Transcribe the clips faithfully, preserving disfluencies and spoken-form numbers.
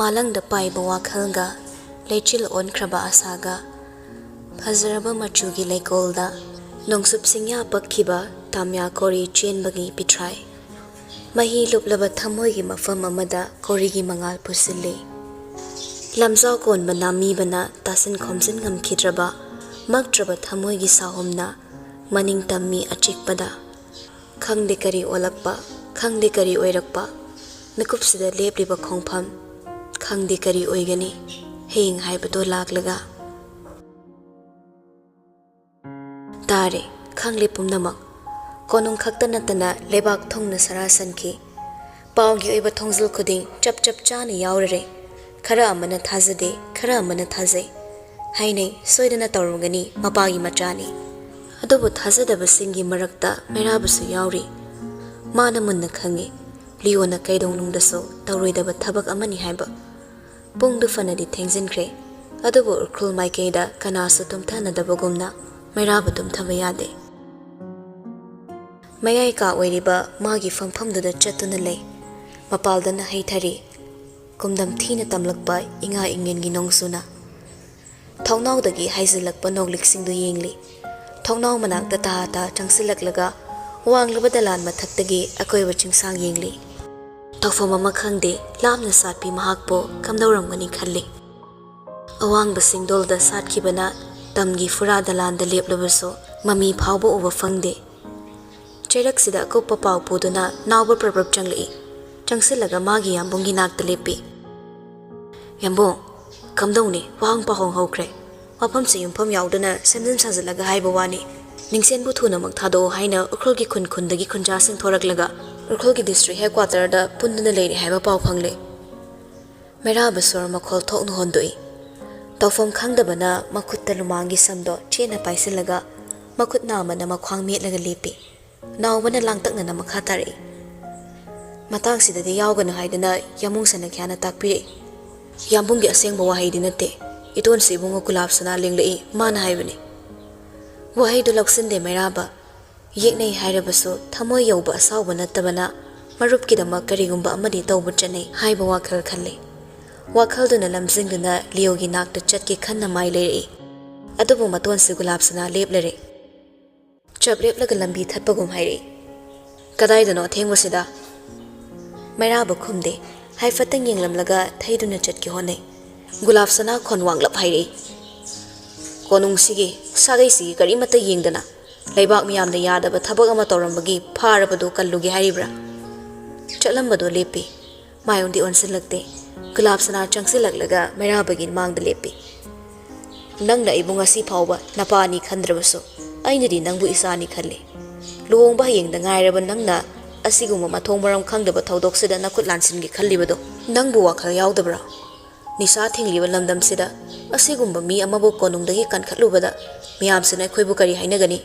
ꯑꯂꯪꯗ ꯄꯥꯏꯕ ꯋꯥꯈꯜꯒ, ꯂꯩꯆꯤꯜ ꯑꯣꯟꯈ꯭ꯔꯕ ꯑꯁꯥꯒ, ꯐꯖꯔꯕ ꯃꯆꯨꯒꯤ ꯂꯩꯀꯣꯜꯗ ꯅꯣꯡꯆꯨꯞ ꯁꯤꯡꯌꯥ ꯄꯛꯈꯤꯕ ꯇꯥꯃꯤꯌꯥ ꯀꯣꯔꯤ ꯆꯦꯟꯕꯒꯤ ꯄꯤꯊ꯭ꯔꯥꯏ꯫ ꯃꯍꯤ ꯂꯨꯞꯂꯕ ꯊꯃꯣꯏꯒꯤ ꯃꯐꯝ ꯑꯃꯗ ꯀꯣꯔꯤꯒꯤ ꯃꯉꯥꯜ ꯄꯨꯁꯤꯜꯂꯤ꯫ ꯂꯝꯖꯥꯎ ꯀꯣꯟꯕ ꯅꯥꯃꯤꯕꯅ ꯇꯥꯁꯤꯟ ꯈꯣꯝꯖꯤꯟ ꯉꯝꯈꯤꯗ꯭ꯔꯕ ꯃꯛꯇ꯭ꯔꯕ ꯊꯃꯣꯏꯒꯤ ꯁꯥꯍꯣꯝꯅ ꯃꯅꯤꯡ ꯇꯝꯃꯤ ꯑꯆꯤꯛꯄꯗ꯫ ꯈꯪꯗꯦ ꯀꯔꯤ ꯑꯣꯜꯂꯛꯄ, ꯈꯪꯗꯦ ꯀꯔꯤ ꯑꯣꯏꯔꯛꯄ, ꯃꯤꯀꯨꯞꯁꯤꯗ ꯂꯦꯞꯂꯤꯕ ꯈꯣꯡꯐꯝ, ꯈꯪꯗꯦ ꯀꯔꯤ ꯑꯣꯏꯒꯅꯤ ꯍꯌꯦꯡ ꯍꯥꯏꯕꯗꯣ ꯂꯥꯛꯂꯒ꯫ ꯇꯥꯔꯦ, ꯈꯪꯂꯦ ꯄꯨꯝꯅꯃꯛ꯫ ꯀꯣꯅꯨꯡ ꯈꯛꯇ ꯅꯠꯇꯅ ꯂꯩꯕꯥꯛ ꯊꯨꯡꯅ ꯁꯔꯥ ꯁꯟꯈꯤ꯫ ꯄꯥꯎꯒꯤ ꯑꯣꯏꯕ ꯊꯣꯡꯖꯤꯜ ꯈꯨꯗꯤꯡ ꯆꯞ ꯆꯞ ꯆꯥꯅ ꯌꯥꯎꯔꯔꯦ꯫ ꯈꯔ ꯑꯃꯅ ꯊꯥꯖꯗꯦ, ꯈꯔ ꯑꯃꯅ ꯊꯥꯖꯩ꯫ ꯍꯥꯏꯅꯩ, ꯁꯣꯏꯗꯅ ꯇꯧꯔꯝꯒꯅꯤ, ꯃꯄꯥꯒꯤ ꯃꯆꯥꯅꯤ꯫ ꯑꯗꯨꯕꯨ ꯊꯥꯖꯗꯕꯁꯤꯡꯒꯤ ꯃꯔꯛꯇ ꯃꯩꯔꯥꯕꯁꯨ ꯌꯥꯎꯔꯤ꯫ ꯃꯥꯅ ꯃꯨꯟꯅ ꯈꯪꯏ, ꯂꯤꯑꯣꯅ ꯀꯩꯗꯧꯅꯨꯡꯗꯁꯨ ꯇꯧꯔꯣꯏꯗꯕ ꯊꯕꯛ ꯑꯃꯅꯤ ꯍꯥꯏꯕ꯫ ꯄꯨꯡꯗꯨ ꯐꯅꯗꯤ ꯊꯦꯡꯖꯤꯟꯈ꯭ꯔꯦ, ꯑꯗꯨꯕꯨ ꯎꯈ꯭ꯔꯨꯜ ꯃꯥꯏꯀꯩꯗ ꯀꯅꯥꯁꯨ ꯇꯨꯝꯊꯅꯗꯕꯒꯨꯝꯅ ꯃꯩꯔꯥꯕ ꯇꯨꯝꯊꯕ ꯌꯥꯗꯦ꯫ ꯃꯌꯥꯏ ꯀꯥ ꯑꯣꯏꯔꯤꯕ ꯃꯥꯒꯤ ꯐꯝꯐꯝꯗꯨꯗ ꯆꯠꯇꯨꯅ ꯂꯩ꯫ ꯃꯄꯥꯜꯗꯅ ꯍꯩꯊꯔꯤ꯫ ꯀꯨꯝꯗꯝ ꯊꯤꯅ ꯇꯝꯂꯛꯄ ꯏꯉꯥ ꯏꯉꯦꯟꯒꯤ ꯅꯣꯡꯖꯨꯅ꯫ ꯊꯣꯡꯅꯥꯎꯗꯒꯤ ꯍꯥꯏꯖꯤꯜꯂꯛꯄ ꯅꯣꯡꯂꯤꯛꯁꯤꯡꯗꯨ ꯌꯦꯡꯂꯤ꯫ ꯊꯣꯡꯅꯥꯎ ꯃꯅꯥꯛꯇ ꯇꯥ ꯇꯥ ꯆꯪꯁꯤꯜꯂꯛꯂꯒ ꯋꯥꯡꯂꯕ ꯗꯂꯥꯟ ꯃꯊꯛꯇꯒꯤ ꯑꯀꯣꯏꯕ ꯆꯤꯡꯁꯥꯡ ꯌꯦꯡꯂꯤ꯫ ꯇꯧꯐꯝ ꯑꯃ ꯈꯪꯗꯦ, ꯂꯥꯞꯅ ꯁꯥꯠꯄꯤ ꯃꯍꯥꯛꯄꯨ ꯀꯝꯗꯧꯔꯝꯒꯅꯤ ꯈꯜꯂꯤ꯫ ꯑꯋꯥꯡꯕ ꯆꯤꯡꯗꯣꯜꯗ ꯁꯥꯠꯈꯤꯕꯅ ꯇꯝꯒꯤ ꯐꯨꯔꯥ ꯗꯂꯥꯟꯗ ꯂꯦꯞꯂꯕꯁꯨ ꯃꯃꯤ ꯐꯥꯎꯕ ꯎꯕ ꯐꯪꯗꯦ꯫ ꯆꯩꯔꯛꯁꯤꯗ ꯑꯀꯨꯞꯄ ꯄꯥꯎ ꯄꯨꯗꯨꯅ ꯅꯥꯎꯕ ꯄ꯭ꯔꯞ ꯄ꯭ꯔꯞ ꯆꯪꯂꯛꯏ꯫ ꯆꯪꯁꯤꯜꯂꯒ ꯃꯥꯒꯤ ꯌꯥꯝꯕꯨꯡꯒꯤ ꯅꯥꯛꯇ ꯂꯦꯞꯄꯤ꯫ "ꯌꯥꯝꯕꯨꯡ, ꯀꯝꯗꯧꯅꯤ? ꯋꯥꯍꯪ ꯄꯥꯎꯍꯪ ꯍꯧꯈ꯭ꯔꯦ꯫ ꯋꯥꯐꯝꯁꯤ ꯌꯨꯝꯐꯝ ꯌꯥꯎꯗꯅ ꯁꯦꯝꯖꯤꯟ ꯁꯥꯖꯤꯜꯂꯒ ꯍꯥꯏꯕ ꯋꯥꯅꯤ꯫ ꯅꯤꯡꯁꯦꯟꯕꯨ ꯊꯨꯅꯃꯛ ꯊꯥꯗꯣꯛꯑꯣ ꯍꯥꯏꯅ ꯎꯈ꯭ꯔꯨꯜꯒꯤ ꯈꯨꯟ ꯈꯨꯟꯗꯒꯤ ꯈꯨꯟꯖꯥꯁꯤꯡ ꯊꯣꯔꯛꯂꯒ ꯎꯈ꯭ꯔꯨꯜꯒꯤ district headquarterꯗ ꯄꯨꯟꯗꯨꯅ ꯂꯩꯔꯦ ꯍꯥꯏꯕ ꯄꯥꯎ ꯐꯪꯂꯦ꯫" ꯃꯩꯔꯥꯕ ꯁꯣꯔ ꯃꯈꯣꯜ ꯊꯣꯛꯅ ꯍꯣꯟꯗꯣꯛꯏ꯫ ꯇꯧꯐꯝ ꯈꯪꯗꯕꯅ ꯃꯈꯨꯠꯇ ꯂꯨꯃꯥꯡꯒꯤ ꯁꯝꯗꯣ ꯆꯦꯠꯅ ꯄꯥꯏꯁꯤꯜꯂꯒ ꯃꯈꯨꯠ ꯅꯥꯝꯃꯅ ꯃꯈ꯭ꯋꯥꯡ ꯃꯦꯠꯂꯒ ꯂꯦꯞꯄꯤ꯫ ꯅꯥꯎꯕꯅ ꯂꯥꯡꯇꯛꯅꯅ ꯃꯈꯥ ꯇꯥꯔꯛꯏ꯫ "ꯃꯇꯥꯡꯁꯤꯗꯗꯤ ꯌꯥꯎꯒꯅꯨ ꯍꯥꯏꯗꯅ ꯌꯥꯝꯕꯨꯡ ꯁꯅꯥꯈ꯭ꯌꯥꯅ ꯇꯥꯛꯄꯤꯔꯛꯏ꯫ ꯌꯥꯝꯕꯨꯡꯒꯤ ꯑꯁꯦꯡꯕ ꯋꯥꯍꯩꯗꯤ ꯅꯠꯇꯦ꯫ ꯏꯇꯣꯟꯁꯤ ꯏꯕꯨꯡꯉꯣ ꯒꯨꯂꯥꯞ ꯁꯅꯥ ꯂꯦꯡꯂꯛꯏ, ꯃꯥꯅ ꯍꯥꯏꯕꯅꯤ꯫" ꯋꯥꯍꯩꯗꯨ ꯂꯧꯁꯤꯟꯗꯦ ꯃꯩꯔꯥꯕ꯫ ꯌꯦꯛꯅꯩ ꯍꯥꯏꯔꯕꯁꯨ ꯊꯃꯣꯏ ꯌꯧꯕ ꯑꯁꯥꯎꯕ ꯅꯠꯇꯕꯅ ꯃꯔꯨꯞꯀꯤꯗꯃꯛ ꯀꯔꯤꯒꯨꯝꯕ ꯑꯃꯗꯤ ꯇꯧꯕ ꯆꯠꯅꯩ ꯍꯥꯏꯕ ꯋꯥꯈꯜ ꯈꯜꯂꯤ꯫ ꯋꯥꯈꯜꯗꯨꯅ ꯂꯝꯖꯤꯡꯗꯨꯅ ꯂꯤꯌꯣꯒꯤ ꯅꯥꯛꯇ ꯆꯠꯀꯦ ꯈꯟꯅ ꯃꯥꯏ ꯂꯩꯔꯛꯏ꯫ ꯑꯗꯨꯕꯨ ꯃꯇꯣꯟꯁꯤ ꯒꯨꯂꯥꯞꯁꯅꯥ ꯂꯦꯞꯂꯔꯦ꯫ ꯆꯞ ꯂꯦꯞꯂꯒ ꯂꯝꯕꯤ ꯊꯠꯄꯒꯨꯝ ꯍꯥꯏꯔꯛꯏ꯫ "ꯀꯗꯥꯏꯗꯅꯣ ꯑꯊꯦꯡꯕꯁꯤꯗ?" ꯃꯩꯔꯥꯕ ꯈꯨꯝꯗꯦ꯫ ꯍꯥꯏꯐꯦꯠꯇꯪ ꯌꯦꯡꯂꯝꯂꯒ ꯊꯩꯗꯨꯅ ꯆꯠꯀꯦ ꯍꯣꯠꯅꯩ꯫ ꯒꯨꯂꯥꯞꯁꯅꯥ ꯈꯣꯟ ꯋꯥꯡꯂꯞ ꯍꯥꯏꯔꯛꯏ꯫ "ꯀꯣꯅꯨꯡꯁꯤꯒꯤ ꯁꯥꯒꯩꯁꯤꯒꯤ ꯀꯔꯤꯃꯠꯇ ꯌꯦꯡꯗꯅ ꯂꯩꯕꯥꯛ ꯃꯤꯌꯥꯝꯅ ꯌꯥꯗꯕ ꯊꯕꯛ ꯑꯃ ꯇꯧꯔꯝꯕꯒꯤ ꯐꯥꯔꯕꯗꯣ ꯀꯜꯂꯨꯒꯦ ꯍꯥꯏꯔꯤꯕ꯭ꯔꯥ?" ꯆꯠꯂꯝꯕꯗꯣ ꯂꯦꯞꯄꯤ꯫ ꯃꯥꯏ ꯑꯣꯟꯗꯤ ꯑꯣꯟꯁꯤꯜꯂꯛꯇꯦ꯫ ꯒꯨꯂꯥꯞꯁꯅꯥ ꯆꯪꯁꯤꯜꯂꯛꯂꯒ ꯃꯩꯔꯥꯕꯒꯤ ꯃꯥꯡꯗ ꯂꯦꯞꯄꯤ꯫ "ꯅꯪꯅ ꯑꯩꯕꯨ ꯉꯁꯤ ꯐꯥꯎꯕ ꯅꯄꯥꯅꯤ ꯈꯟꯗ꯭ꯔꯕꯁꯨ, ꯑꯩꯅꯗꯤ ꯅꯪꯕꯨ ꯏꯆꯥꯅꯤ ꯈꯜꯂꯤ꯫ ꯂꯨꯍꯣꯡꯕ ꯍꯌꯦꯡꯗ ꯉꯥꯏꯔꯕ ꯅꯪꯅ ꯑꯁꯤꯒꯨꯝꯕ ꯃꯊꯣꯡ ꯃꯔꯝ ꯈꯪꯗꯕ ꯊꯧꯗꯣꯛꯁꯤꯗ ꯅꯈꯨꯠ ꯂꯥꯟꯁꯤꯟꯒꯦ ꯈꯜꯂꯤꯕꯗꯣ ꯅꯪꯕꯨ ꯋꯥꯈꯜ ꯌꯥꯎꯗꯕ꯭ꯔꯥ? ꯅꯤꯁꯥ ꯊꯤꯡꯂꯤꯕ ꯂꯝꯗꯝꯁꯤꯗ ꯑꯁꯤꯒꯨꯝꯕ ꯃꯤ ꯑꯃꯕꯨ ꯀꯣꯅꯨꯡꯗꯒꯤ ꯀꯟꯈꯠꯂꯨꯕꯗ ꯃꯤꯌꯥꯝꯁꯤꯅ ꯑꯩꯈꯣꯏꯕꯨ ꯀꯔꯤ ꯍꯥꯏꯅꯒꯅꯤ?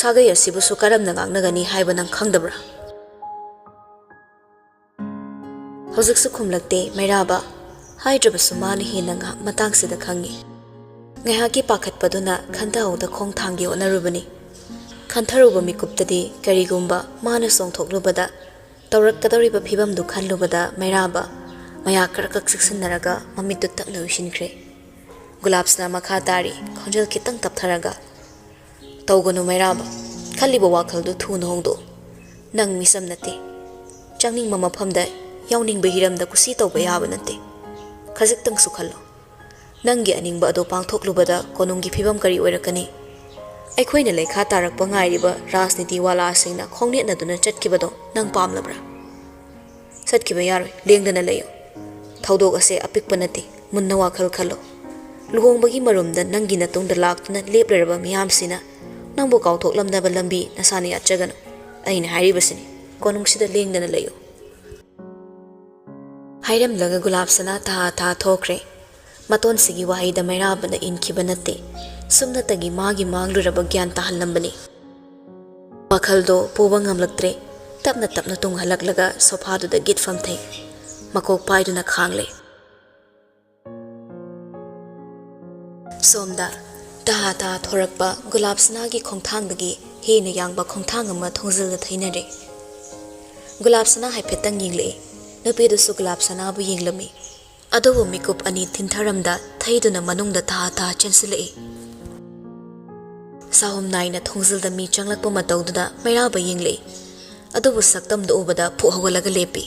ꯁꯥꯒꯩ ꯑꯁꯤꯕꯨꯁꯨ ꯀꯔꯝꯅ ꯉꯥꯡꯅꯒꯅꯤ ꯍꯥꯏꯕ ꯅꯪ ꯈꯪꯗꯕ꯭ꯔꯥ?" ꯍꯧꯖꯤꯛꯁꯨ ꯈꯨꯝꯂꯛꯇꯦ ꯃꯩꯔꯥꯕ꯫ ꯍꯥꯏꯗ꯭ꯔꯕꯁꯨ ꯃꯥꯅ ꯍꯦꯟꯅ ꯉꯥꯏꯍꯥꯛ ꯃꯇꯥꯡꯁꯤꯗ ꯈꯪꯉꯤ꯫ ꯉꯥꯏꯍꯥꯛꯀꯤ ꯄꯥꯈꯠꯄꯗꯨꯅ ꯈꯟꯊꯍꯧꯗ ꯈꯣꯡ ꯊꯥꯡꯒꯦ ꯍꯣꯠꯅꯔꯨꯕꯅꯤ꯫ ꯈꯟꯊꯔꯨꯕ ꯃꯤꯀꯨꯞꯇꯗꯤ ꯀꯔꯤꯒꯨꯝꯕ ꯃꯥꯅ ꯆꯣꯡꯊꯣꯛꯂꯨꯕꯗ ꯇꯧꯔꯛꯀꯗꯧꯔꯤꯕ ꯐꯤꯕꯝꯗꯨ ꯈꯜꯂꯨꯕꯗ ꯃꯩꯔꯥꯕ ꯃꯌꯥ ꯀ꯭ꯔꯛ ꯀ꯭ꯔꯛ ꯆꯤꯛꯁꯤꯟꯅꯔꯒ ꯃꯃꯤꯠꯇꯨ ꯇꯞꯅ ꯎꯏꯁꯤꯟꯈ꯭ꯔꯦ꯫ ꯒꯨꯂꯥꯞꯁꯅꯥ ꯃꯈꯥ ꯇꯥꯔꯤ, ꯈꯣꯟꯖꯦꯜ ꯈꯤꯇꯪ ꯇꯞꯊꯔꯒ, "ꯇꯧꯒꯅꯨ ꯃꯩꯔꯥꯕ, ꯈꯜꯂꯤꯕ ꯋꯥꯈꯜꯗꯨ ꯊꯨꯅ ꯍꯣꯡꯗꯣꯛꯎ꯫ ꯅꯪ ꯃꯤꯆꯝ ꯅꯠꯇꯦ꯫ ꯆꯪꯅꯤꯡꯕ ꯃꯐꯝꯗ, ꯌꯥꯎꯅꯤꯡꯕ ꯍꯤꯔꯝꯗ ꯀꯨꯁꯤ ꯇꯧꯕ ꯌꯥꯕ ꯅꯠꯇꯦ꯫ ꯈꯖꯤꯛꯇꯪꯁꯨ ꯈꯜꯂꯣ꯫ ꯅꯪꯒꯤ ꯑꯅꯤꯡꯕ ꯑꯗꯨ ꯄꯥꯡꯊꯣꯛꯂꯨꯕꯗ ꯀꯣꯅꯨꯡꯒꯤ ꯐꯤꯕꯝ ꯀꯔꯤ ꯑꯣꯏꯔꯛꯀꯅꯤ? ꯑꯩꯈꯣꯏꯅ ꯂꯩꯈꯥ ꯇꯥꯔꯛꯄ ꯉꯥꯏꯔꯤꯕ ꯔꯥꯖꯅꯤꯇꯤ ꯋꯥꯂꯥꯁꯤꯡꯅ ꯈꯣꯡꯅꯦꯠꯅꯗꯨꯅ ꯆꯠꯈꯤꯕꯗꯣ ꯅꯪ ꯄꯥꯝꯂꯕ꯭ꯔꯥ? ꯆꯠꯈꯤꯕ ꯌꯥꯔꯣꯏ, ꯂꯦꯡꯗꯅ ꯂꯩꯌꯨ꯫ ꯊꯧꯗꯣꯛ ꯑꯁꯦ ꯑꯄꯤꯛꯄ ꯅꯠꯇꯦ, ꯃꯨꯟꯅ ꯋꯥꯈꯜ ꯈꯜꯂꯣ꯫ ꯂꯨꯍꯣꯡꯕꯒꯤ ꯃꯔꯨꯝꯗ ꯅꯪꯒꯤ ꯅꯇꯨꯡꯗ ꯂꯥꯛꯇꯨꯅ ꯂꯦꯞꯂꯔꯕ ꯃꯤꯌꯥꯝꯁꯤꯅ ꯅꯪꯕꯨ ꯀꯥꯎꯊꯣꯛꯂꯝꯅꯕ ꯂꯝꯕꯤ ꯅꯁꯥꯅ ꯌꯥꯠꯆꯒꯅꯨ꯫ ꯑꯩꯅ ꯍꯥꯏꯔꯤꯕꯁꯤꯅꯤ, ꯀꯣꯅꯨꯡꯁꯤꯗ ꯂꯦꯡꯗꯅ ꯂꯩꯌꯨ꯫" ꯍꯥꯏꯔꯝꯂꯒ ꯒꯨꯂꯥꯞꯁꯅꯥ ꯊꯥ ꯊꯥ ꯊꯣꯛꯈ꯭ꯔꯦ꯫ ꯃꯇꯣꯟꯁꯤꯒꯤ ꯋꯥꯍꯩꯗ ꯃꯩꯔꯥꯕꯅ ꯏꯟꯈꯤꯕ ꯅꯠꯇꯦ, ꯁꯨꯞꯅꯇꯒꯤ ꯃꯥꯒꯤ ꯃꯥꯡꯂꯨꯔꯕ ꯒ꯭ꯌꯥꯟ ꯇꯥꯍꯜꯂꯝꯕꯅꯤ꯫ ꯋꯥꯈꯜꯗꯣ ꯄꯨꯕ ꯉꯝꯂꯛꯇ꯭ꯔꯦ꯫ ꯇꯞꯅ ꯇꯞꯅ ꯇꯨꯡ ꯍꯜꯂꯛꯂꯒ ꯁꯣꯐꯥꯗꯨꯗ ꯒꯤꯠ ꯐꯝꯊꯩ꯫ ꯃꯀꯣꯛ ꯄꯥꯏꯗꯨꯅ ꯈꯥꯡꯂꯦ꯫ ꯁꯣꯝꯗ ꯇꯍꯥ ꯇꯍꯥ ꯊꯣꯔꯛꯄ ꯒꯨꯂꯥꯞꯁꯅꯥꯒꯤ ꯈꯣꯡꯊꯥꯡꯗꯒꯤ ꯍꯦꯟꯅ ꯌꯥꯡꯕ ꯈꯣꯡꯊꯥꯡ ꯑꯃ ꯊꯣꯡꯖꯤꯜꯗ ꯊꯩꯅꯔꯦ꯫ ꯒꯨꯂꯥꯞꯁꯅꯥ ꯍꯥꯏꯐꯦꯠꯇꯪ ꯌꯦꯡꯂꯛꯏ꯫ ꯅꯨꯄꯤꯗꯨꯁꯨ ꯒꯨꯂꯥꯞꯁꯅꯥꯕꯨ ꯌꯦꯡꯂꯝꯃꯤ꯫ ꯑꯗꯨꯕꯨ ꯃꯤꯀꯨꯞ ꯑꯅꯤ ꯊꯤꯟꯊꯔꯝꯗ ꯊꯩꯗꯨꯅ ꯃꯅꯨꯡꯗ ꯊꯥ ꯊꯥ ꯆꯦꯟꯁꯤꯜꯂꯛꯏ꯫ ꯆꯥꯍꯨꯝ ꯅꯥꯏꯅ ꯊꯣꯡꯖꯤꯜꯗ ꯃꯤ ꯆꯪꯂꯛꯄ ꯃꯇꯧꯗꯨꯗ ꯃꯩꯔꯥꯕ ꯌꯦꯡꯂꯛꯏ꯫ ꯑꯗꯨꯕꯨ ꯁꯛꯇꯝꯗꯨ ꯎꯕꯗ ꯐꯨꯛ ꯍꯧꯒꯠꯂꯒ ꯂꯦꯞꯄꯤ꯫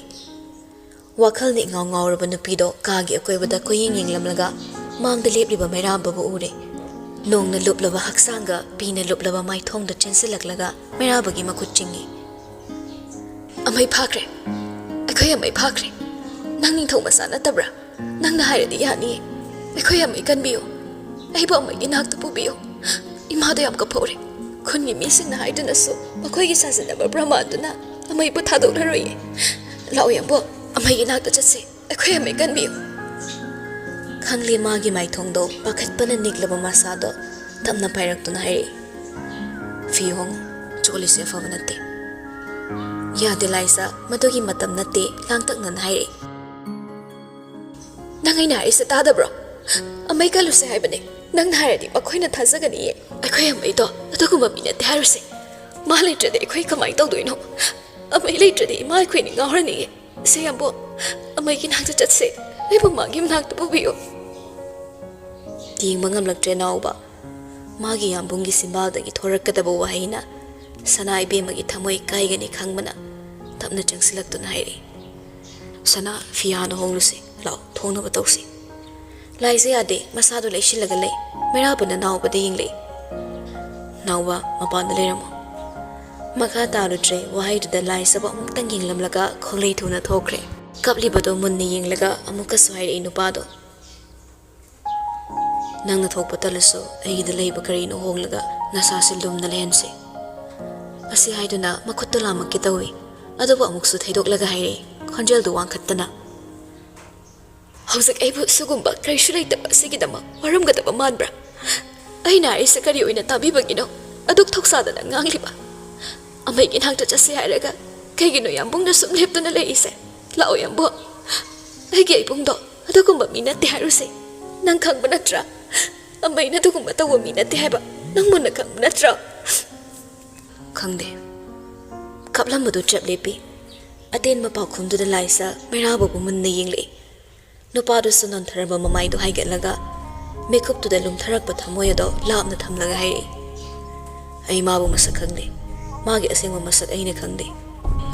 ꯋꯥꯈꯜꯅ ꯏꯉꯥꯎ ꯉꯥꯎꯔꯕ ꯅꯨꯄꯤꯗꯣ ꯀꯥꯒꯤ ꯑꯀꯣꯏꯕꯗ ꯀꯣꯏꯌꯦꯡ ꯌꯦꯡꯂꯝꯂꯒ ꯃꯥꯡꯗ ꯂꯦꯞꯂꯤꯕ ꯃꯩꯔꯥꯕꯕꯨ ꯎꯔꯦ꯫ ꯅꯣꯡꯅ ꯂꯨꯞꯂꯕ ꯍꯛꯆꯥꯡꯒ ꯄꯤꯅ ꯂꯨꯞꯂꯕ ꯃꯥꯏꯊꯣꯡꯗ ꯆꯦꯟꯁꯤꯜꯂꯛꯂꯒ ꯃꯩꯔꯥꯕꯒꯤ ꯃꯈꯨꯠ ꯆꯤꯡꯏ꯫ "ꯑꯃꯩ ꯐꯥꯈ꯭ꯔꯦ꯫ ꯑꯩꯈꯣꯏ ꯑꯃꯩ ꯐꯥꯈ꯭ꯔꯦ꯫ ꯅꯪ ꯅꯤꯡꯊꯧ ꯃꯆꯥ ꯅꯠꯇꯕ꯭ꯔꯥ? ꯅꯪꯅ ꯍꯥꯏꯔꯗꯤ ꯌꯥꯅꯤꯌꯦ꯫ ꯑꯩꯈꯣꯏ ꯑꯃꯩ ꯀꯟꯕꯤꯌꯨ꯫ ꯑꯩꯕꯨ ꯑꯃꯩꯒꯤ ꯅꯥꯛꯇ ꯄꯨꯕꯤꯌꯨ꯫ ꯏꯃꯥꯗꯣ ꯌꯥꯝ ꯀꯞꯐꯧꯔꯦ꯫ ꯈꯨꯟꯒꯤ ꯃꯤꯁꯤꯡꯅ ꯍꯥꯏꯗꯨꯅꯁꯨ ꯃꯈꯣꯏꯒꯤ ꯁꯥꯖꯤꯟꯅꯕ ꯄ꯭ꯔꯃꯥꯟꯗꯨꯅ ꯑꯃꯩꯕꯨ ꯊꯥꯗꯣꯛꯂꯔꯣꯏꯌꯦ꯫ ꯂꯥꯛꯑꯣ ꯌꯥꯝꯕꯣ, ꯑꯃꯩꯒꯤ ꯅꯥꯛꯇ ꯆꯠꯁꯤ꯫ ꯑꯩꯈꯣꯏ ꯑꯃꯩ ꯀꯟꯕꯤꯌꯨ꯫" ꯈꯪꯂꯦ ꯃꯥꯒꯤ ꯃꯥꯏꯊꯣꯡꯗꯣ ꯄꯥꯈꯠꯄꯅ ꯅꯤꯛꯂꯕ ꯃꯁꯥꯗꯣ ꯇꯞꯅ ꯄꯥꯏꯔꯛꯇꯨꯅ ꯍꯥꯏꯔꯛꯏ, "ꯐꯤ ꯍꯣꯡꯉꯨ, ꯆꯣꯠꯂꯤꯁꯦ ꯑꯐꯕ ꯅꯠꯇꯦ꯫" "ꯌꯥꯗꯦ ꯂꯥꯏꯖ, ꯃꯗꯨꯒꯤ ꯃꯇꯝ ꯅꯠꯇꯦ," ꯂꯥꯡꯇꯛꯅꯅ ꯍꯥꯏꯔꯛꯏ꯫ "ꯅꯪ ꯑꯩꯅ ꯍꯥꯏꯔꯤꯁꯦ ꯇꯥꯗꯕ꯭ꯔꯣ? ꯑꯃꯩ ꯀꯜꯂꯨꯁꯦ ꯍꯥꯏꯕꯅꯦ꯫ ꯅꯪꯅ ꯍꯥꯏꯔꯗꯤ ꯃꯈꯣꯏꯅ ꯊꯥꯖꯒꯅꯤꯌꯦ꯫ ꯑꯩꯈꯣꯏ ꯑꯃꯩꯗꯣ ꯑꯗꯨꯒꯨꯝꯕ ꯃꯤ ꯅꯠꯇꯦ ꯍꯥꯏꯔꯨꯁꯦ꯫ ꯃꯥ ꯂꯩꯇ꯭ꯔꯗꯤ ꯑꯩꯈꯣꯏ ꯀꯃꯥꯏꯅ ꯇꯧꯗꯣꯏꯅꯣ? ꯑꯃꯩ ꯂꯩꯇ꯭ꯔꯗꯤ ꯏꯃꯥ ꯑꯩꯈꯣꯏꯅꯤ ꯉꯥꯎꯔꯅꯤꯌꯦ꯫ ꯁꯦ ꯌꯥꯝꯕꯣ, ꯑꯃꯩꯒꯤ ꯅꯥꯛꯇ ꯆꯠꯁꯦ꯫ ꯑꯩꯕꯨ ꯃꯥꯒꯤ ꯃꯅꯥꯛꯇ ꯄꯨꯕꯤꯌꯨ꯫" ꯇꯦꯡꯕ ꯉꯝꯂꯛꯇ꯭ꯔꯦ ꯅꯥꯎꯕ꯫ ꯃꯥꯒꯤ ꯌꯥꯝꯕꯨꯡꯒꯤ ꯆꯤꯟꯕꯥꯜꯗꯒꯤ ꯊꯣꯔꯛꯀꯗꯕ ꯋꯥꯍꯩꯅ ꯁꯅꯥ ꯏꯕꯦꯝꯃꯒꯤ ꯊꯃꯣꯏ ꯀꯥꯏꯒꯅꯤ ꯈꯪꯕꯅ ꯇꯞꯅ ꯆꯪꯁꯤꯜꯂꯛꯇꯨꯅ ꯍꯥꯏꯔꯛꯏ, "ꯁꯅꯥ, ꯐꯤ ꯍꯥꯟꯅ ꯍꯣꯡꯂꯨꯁꯤ꯫ ꯂꯥꯛꯑꯣ, ꯊꯣꯡꯅꯕ ꯇꯧꯁꯤ꯫" ꯂꯥꯏꯖ ꯌꯥꯗꯦ, ꯃꯁꯥꯗꯨ ꯂꯩꯁꯤꯜꯂꯒ ꯂꯩ꯫ ꯃꯩꯔꯥꯕꯅ ꯅꯥꯎꯕꯗ ꯌꯦꯡꯂꯛꯏ꯫ "ꯅꯥꯎꯕ, ꯃꯄꯥꯟꯗ ꯂꯩꯔꯝꯃꯣ꯫" ꯃꯈꯥ ꯇꯥꯔꯨꯗ꯭ꯔꯦ꯫ ꯋꯥꯍꯩꯗꯨꯗ ꯂꯥꯏꯖꯕꯨ ꯑꯃꯨꯛꯇꯪ ꯌꯦꯡꯂꯝꯂꯒ ꯈꯣꯡꯂꯩ ꯊꯨꯅ ꯊꯣꯛꯈ꯭ꯔꯦ꯫ ꯀꯞꯂꯤꯕꯗꯨ ꯃꯨꯟꯅ ꯌꯦꯡꯂꯒ ꯑꯃꯨꯛꯀꯁꯨ ꯍꯥꯏꯔꯛꯏ ꯅꯨꯄꯥꯗꯣ, "ꯅꯪꯅ ꯊꯣꯛꯄ ꯇꯜꯂꯁꯨ ꯑꯩꯒꯤꯗ ꯂꯩꯕ ꯀꯔꯤꯅꯣ ꯍꯣꯡꯂꯒ ꯅꯁꯥꯁꯦ ꯂꯨꯝꯅ ꯂꯩꯍꯟꯁꯦ꯫" ꯑꯁꯤ ꯍꯥꯏꯗꯨꯅ ꯃꯈꯨꯠꯇꯨ ꯂꯥꯝꯃꯛꯀꯦ ꯇꯧꯏ꯫ ꯑꯗꯨꯕꯨ ꯑꯃꯨꯛꯁꯨ ꯊꯩꯗꯣꯛꯂꯒ ꯍꯥꯏꯔꯛꯏ, ꯈꯣꯟꯖꯦꯜꯗꯨ ꯋꯥꯡꯈꯠꯇꯅ, "ꯍꯧꯖꯤꯛ ꯑꯩꯕꯨ ꯁꯤꯒꯨꯝꯕ ꯀꯔꯤꯁꯨ ꯂꯩꯇꯕ ꯑꯁꯤꯒꯤꯗꯃꯛ ꯋꯥꯔꯝꯒꯗꯕ ꯃꯥꯟꯕ꯭ꯔꯥ? ꯑꯩꯅ ꯍꯥꯏꯔꯤꯁꯦ ꯀꯔꯤ ꯑꯣꯏꯅ ꯇꯥꯕꯤꯕꯒꯤꯅꯣ ꯑꯗꯨꯛ ꯊꯧꯁꯥꯗꯅ ꯉꯥꯡꯂꯤꯕ? ꯑꯃꯩꯒꯤ ꯅꯥꯛꯇ ꯆꯠꯁꯤ ꯍꯥꯏꯔꯒ ꯀꯩꯒꯤꯅꯣ ꯌꯥꯝꯕꯨꯡꯅ ꯁꯨꯝ ꯂꯦꯞꯇꯨꯅ ꯂꯩꯔꯤꯁꯦ? ꯂꯥꯛꯑꯣ ꯌꯥꯝꯕꯨꯡ, ꯑꯩꯒꯤ ꯏꯕꯨꯡꯗꯣ ꯑꯗꯨꯒꯨꯝꯕ ꯃꯤ ꯅꯠꯇꯦ ꯍꯥꯏꯔꯨꯁꯦ꯫ ꯅꯪ ꯈꯪꯕ ꯅꯠꯇ꯭ꯔꯥ? ꯑꯃꯩꯅ ꯑꯗꯨꯒꯨꯝꯕ ꯇꯧꯕ ꯃꯤ ꯅꯠꯇꯦ ꯍꯥꯏꯕ ꯅꯪ ꯃꯨꯟꯅ ꯈꯪꯕ ꯅꯠꯇ꯭ꯔꯣ?" ꯈꯪꯗꯦ꯫ ꯀꯞꯂꯝꯕꯗꯨ ꯆꯞ ꯂꯦꯞꯄꯤ꯫ ꯑꯇꯦꯟꯕ ꯄꯥꯎꯈꯨꯝꯗꯨꯗ ꯂꯥꯏꯖ ꯃꯩꯔꯥꯕꯕꯨ ꯃꯨꯟꯅ ꯌꯦꯡꯂꯛꯏ꯫ ꯅꯨꯄꯥꯗꯨꯁꯨ ꯅꯣꯟꯊꯔꯕ ꯃꯃꯥꯏꯗꯨ ꯍꯥꯏꯒꯠꯂꯒ ꯃꯤꯀꯨꯞꯇꯨꯗ ꯂꯨꯝꯊꯔꯛꯄ ꯊꯃꯣꯏ ꯑꯗꯣ ꯂꯥꯞꯅ ꯊꯝꯂꯒ ꯍꯥꯏꯔꯛꯏ, "ꯑꯩ ꯃꯥꯕꯨ ꯃꯁꯛ ꯈꯪꯗꯦ꯫ ꯃꯥꯒꯤ ꯑꯁꯦꯡꯕ ꯃꯁꯛ ꯑꯩꯅ ꯈꯪꯗꯦ꯫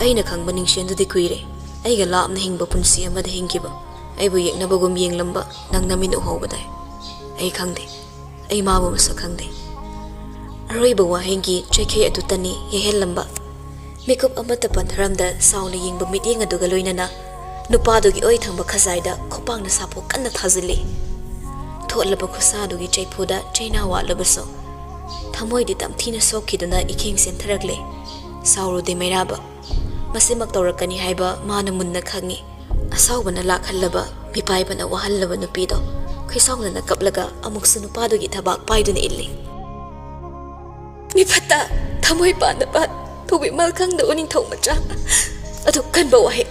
ꯑꯩꯅ ꯈꯪꯕ ꯅꯤꯡꯁꯦꯟꯗꯨꯗꯤ ꯀꯨꯏꯔꯦ꯫ ꯑꯩꯒ ꯂꯥꯞꯅ ꯍꯤꯡꯕ ꯄꯨꯟꯁꯤ ꯑꯃꯗ ꯍꯤꯡꯈꯤꯕ, ꯑꯩꯕꯨ ꯌꯦꯛꯅꯕꯒꯨꯝ ꯌꯦꯡꯂꯝꯕ ꯅꯪ ꯅꯃꯤꯠ ꯎꯍꯧꯕꯗꯥꯏ? ꯑꯩ ꯈꯪꯗꯦ꯫ ꯑꯩ ꯃꯥꯕꯨ ꯃꯁꯛ ꯈꯪꯗꯦ"꯫ ꯑꯔꯣꯏꯕ ꯋꯥꯍꯩꯒꯤ ꯆꯩꯈꯩ ꯑꯗꯨꯇꯅꯤ ꯌꯩꯍꯜꯂꯝꯕ꯫ ꯃꯤꯀꯨꯞ ꯑꯃꯠꯇ ꯄꯟꯊꯔꯝꯗ ꯆꯥꯎꯅ ꯌꯦꯡꯕ ꯃꯤꯠꯌꯦꯡ ꯑꯗꯨꯒ ꯂꯣꯏꯅꯅ ꯅꯨꯄꯥꯗꯨꯒꯤ ꯑꯣꯏ ꯊꯪꯕ ꯈꯖꯥꯏꯗ ꯈꯨꯄꯥꯛꯅ ꯁꯥꯐꯨ ꯀꯟꯅ ꯊꯥꯖꯤꯜꯂꯤ꯫ ꯊꯣꯠꯂꯕ ꯈꯨꯠꯁꯥꯗꯨꯒꯤ ꯆꯩꯐꯨꯗ ꯆꯩꯅꯥ ꯋꯥꯠꯂꯕꯁꯨ ꯊꯃꯣꯏꯗꯤ ꯇꯝꯊꯤꯅ ꯁꯣꯛꯈꯤꯗꯨꯅ ꯏꯈꯦꯡ ꯆꯦꯟꯊꯔꯛꯂꯦ꯫ ꯁꯥꯎꯔꯨꯗꯦ ꯃꯩꯔꯥꯕ꯫ ꯃꯁꯤꯃꯛ ꯇꯧꯔꯛꯀꯅꯤ ꯍꯥꯏꯕ ꯃꯥꯅ ꯃꯨꯟꯅ ꯈꯪꯏ꯫ ꯑꯁꯥꯎꯕꯅ ꯂꯥꯛꯍꯜꯂꯕ, ꯃꯤꯄꯥꯏꯕꯅ ꯋꯥꯍꯜꯂꯕ ꯅꯨꯄꯤꯗꯣ ꯈꯣꯏꯁꯥꯎꯅꯅ ꯀꯞꯂꯒ ꯑꯃꯨꯛꯁꯨ ꯅꯨꯄꯥꯗꯨꯒꯤ ꯊꯕꯥꯛ ꯄꯥꯏꯗꯨꯅ ꯏꯜꯂꯤ꯫ "ꯃꯤꯐꯠꯇ, ꯊꯃꯣꯏ ꯄꯥꯟꯗꯕ, ꯇꯧꯕꯤꯃꯜ ꯈꯪꯗꯕ ꯅꯤꯡꯊꯧ ꯃꯆꯥ꯫ ꯑꯗꯨ ꯀꯟꯕ ꯋꯥꯍꯩ꯫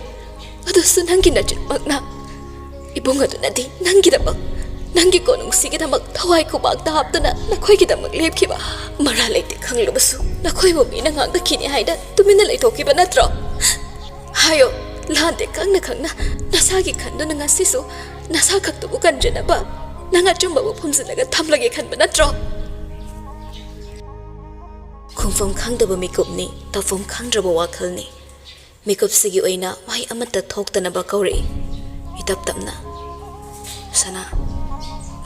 ꯑꯗꯨꯁꯨ ꯅꯪꯒꯤ ꯅꯆꯤꯟꯃꯛꯅ꯫ ꯏꯕꯨꯡ ꯑꯗꯨꯅꯗꯤ ꯅꯪꯒꯤꯗꯃꯛ, ꯅꯪꯒꯤ ꯀꯣꯅꯨꯡꯁꯤꯒꯤꯗꯃꯛ ꯊꯋꯥꯏ ꯈꯨꯕꯥꯛꯇ ꯍꯥꯞꯇꯨꯅ ꯅꯈꯣꯏꯒꯤꯗꯃꯛ ꯂꯦꯞꯈꯤꯕ꯫ ꯃꯔꯥꯜ ꯂꯩꯇꯦ ꯈꯪꯂꯕꯁꯨ ꯅꯈꯣꯏꯕꯨ ꯃꯤꯅ ꯉꯥꯡꯅꯈꯤꯅꯤ ꯍꯥꯏꯅ ꯇꯨꯃꯤꯟꯅ ꯂꯩꯊꯣꯛꯈꯤꯕ ꯅꯠꯇ꯭ꯔꯣ? ꯍꯥꯏꯌꯣ, ꯂꯥꯟꯗꯦ ꯈꯪꯅ ꯈꯪꯅ ꯅꯁꯥꯒꯤ ꯈꯟꯗꯨꯅ ꯉꯁꯤꯁꯨ ꯅꯁꯥ ꯈꯛꯇꯕꯨ ꯀꯟꯖꯅꯕ ꯅꯪ ꯑꯆꯨꯝꯕꯕꯨ ꯐꯨꯝꯖꯤꯜꯂꯒ ꯊꯝꯂꯒꯦ ꯈꯟꯕ ꯅꯠꯇ꯭ꯔꯣ?" ꯈꯨꯝꯐꯝ ꯈꯪꯗꯕ ꯃꯤꯀꯨꯞꯅꯤ, ꯇꯧꯐꯝ ꯈꯪꯗ꯭ꯔꯕ ꯋꯥꯈꯜꯅꯤ꯫ ꯃꯤꯀꯨꯞꯁꯤꯒꯤ ꯑꯣꯏꯅ ꯋꯥꯍꯩ ꯑꯃꯠꯇ ꯊꯣꯛꯇꯅꯕ ꯀꯧꯔꯛꯏ꯫ ꯏꯇꯞ ꯇꯞꯅ, "ꯁꯅꯥ"꯫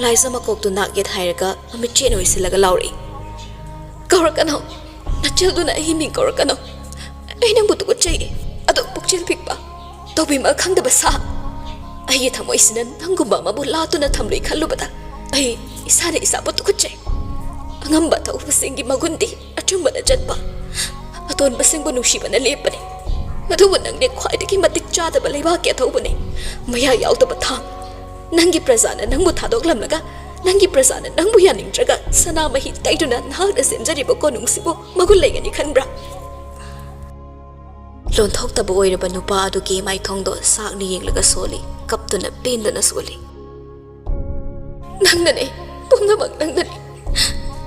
ꯂꯥꯏꯖ ꯃꯀꯣꯛꯇꯨ ꯅꯥꯛ ꯌꯦꯠ ꯍꯥꯏꯔꯒ ꯃꯃꯤꯠ ꯆꯦꯠꯅ ꯑꯣꯏꯁꯤꯜꯂꯒ ꯂꯥꯎꯔꯛꯏ, "ꯀꯧꯔꯛꯀꯅꯣ! ꯅꯆꯦꯜꯗꯨꯅ ꯑꯩꯒꯤ ꯃꯤꯡ ꯀꯧꯔꯛꯀꯅꯣ! ꯑꯩ ꯅꯪꯕꯨ ꯇꯨꯀꯠꯆꯩ꯫ ꯑꯗꯨꯛ ꯄꯨꯛꯆꯦꯜ ꯄꯤꯛꯄ, ꯇꯧꯕꯤꯃꯜ ꯈꯪꯗꯕ ꯁꯥ! ꯑꯩꯒꯤ ꯊꯃꯣꯏꯁꯤꯅ ꯅꯪꯒꯨꯝꯕ ꯑꯃꯕꯨ ꯂꯥꯠꯇꯨꯅ ꯊꯝꯂꯨꯏ ꯈꯜꯂꯨꯕꯗ ꯑꯩ ꯏꯁꯥꯅ ꯏꯁꯥꯕꯨ ꯇꯨꯀꯠꯆꯩ꯫ ꯑꯉꯝꯕ ꯑꯊꯧꯕꯁꯤꯡꯒꯤ ꯃꯒꯨꯟꯗꯤ ꯑꯆꯨꯝꯕꯅ ꯆꯠꯄ, ꯑꯇꯣꯟꯕꯁꯤꯡꯕꯨ ꯅꯨꯡꯁꯤꯕꯅ ꯂꯦꯞꯄꯅꯤ꯫ ꯑꯗꯨꯕꯨ ꯅꯪꯗꯤ ꯈ꯭ꯋꯥꯏꯗꯒꯤ ꯃꯇꯤꯛ ꯆꯥꯗꯕ ꯂꯩꯕꯥꯛꯀꯤ ꯑꯊꯧꯕꯅꯤ, ꯃꯌꯥ ꯌꯥꯎꯗꯕ ꯊꯥꯡ꯫ ꯅꯪꯒꯤ ꯄ꯭ꯔꯖꯥꯅ ꯅꯪꯕꯨ ꯊꯥꯗꯣꯛꯂꯝꯂꯒ ꯅꯪꯒꯤ ꯄ꯭ꯔꯖꯥꯅ ꯅꯪꯕꯨ ꯌꯥꯅꯤꯡꯗ꯭ꯔꯒ ꯁꯅꯥꯃꯍꯤ ꯇꯩꯗꯨꯅ ꯅꯍꯥꯛꯅ ꯁꯦꯝꯖꯔꯤꯕ ꯀꯣꯅꯨꯡꯁꯤꯕꯨ ꯃꯒꯨꯟ ꯂꯩꯒꯅꯤ ꯈꯟꯕ꯭ꯔꯥ?" ꯂꯣꯟꯊꯣꯛꯇꯕ ꯑꯣꯏꯔꯕ ꯅꯨꯄꯥ ꯑꯗꯨꯒꯤ ꯃꯥꯏꯊꯣꯡꯗꯣ ꯁꯥꯛꯅ ꯌꯦꯡꯂꯒ ꯁꯣꯜꯂꯤ, ꯀꯞꯇꯨꯅ ꯄꯦꯟꯗꯅ ꯁꯣꯜꯂꯤ꯫ "ꯅꯪꯅꯅꯦ, ꯄꯨꯝꯅꯃꯛ ꯅꯪꯅꯅꯦ꯫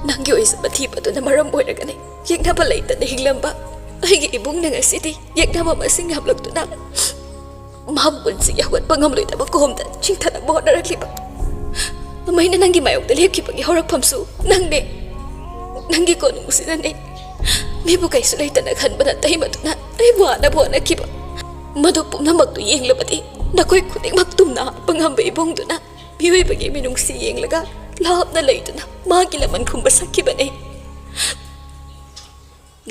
ꯅꯪꯒꯤ ꯑꯣꯏꯖꯕ ꯊꯤꯕꯗꯨꯅ ꯃꯔꯝ ꯑꯣꯏꯔꯒꯅꯦ ꯌꯦꯛꯅꯕ ꯂꯩꯇꯅ ꯍꯤꯡꯂꯝꯕ ꯑꯩꯒꯤ ꯏꯕꯨꯡꯅ ꯉꯁꯤꯗꯤ ꯌꯦꯛꯅꯕ ꯃꯁꯤꯡ ꯌꯥꯝꯂꯛꯇꯨꯅ ꯃꯍꯥꯛꯄꯨ ꯄꯨꯟꯁꯤꯒꯤ ꯍꯧꯒꯠꯄ ꯉꯝꯂꯣꯏꯗꯕ ꯀꯣꯝꯗ ꯆꯤꯡꯊꯅꯕ ꯍꯣꯠꯅꯔꯛꯂꯤꯕ꯫ ꯃꯃꯩꯅ ꯅꯪꯒꯤ ꯃꯥꯌꯣꯛꯇ ꯂꯦꯞꯈꯤꯕꯒꯤ ꯍꯧꯔꯛꯐꯝꯁꯨ ꯅꯪꯅꯦ꯫ ꯅꯪꯒꯤ ꯀꯣꯅꯨꯡꯁꯤꯅꯅꯦ꯫ ꯃꯤꯕꯨ ꯀꯩꯁꯨ ꯂꯩꯇꯅ ꯈꯟꯕꯅ ꯇꯩꯃꯗꯨꯅ ꯑꯩꯕꯨ ꯍꯥꯠꯅꯕ ꯍꯣꯠꯅꯈꯤꯕ꯫ ꯃꯗꯨ ꯄꯨꯝꯅꯃꯛꯇꯨ ꯌꯦꯡꯂꯕꯗꯤ ꯅꯈꯣꯏ ꯈꯨꯗꯤꯡꯃꯛ ꯇꯨꯝꯅ ꯍꯥꯠꯄ ꯉꯝꯕ ꯏꯕꯨꯡꯗꯨꯅ ꯃꯤꯑꯣꯏꯕꯒꯤ ꯃꯤꯅꯨꯡꯁꯤ ꯌꯦꯡꯂꯒ ꯂꯥꯞꯅ ꯂꯩꯗꯨꯅ ꯃꯥꯒꯤ ꯂꯃꯟ ꯈꯨꯝꯕ ꯁꯛꯈꯤꯕꯅꯦ꯫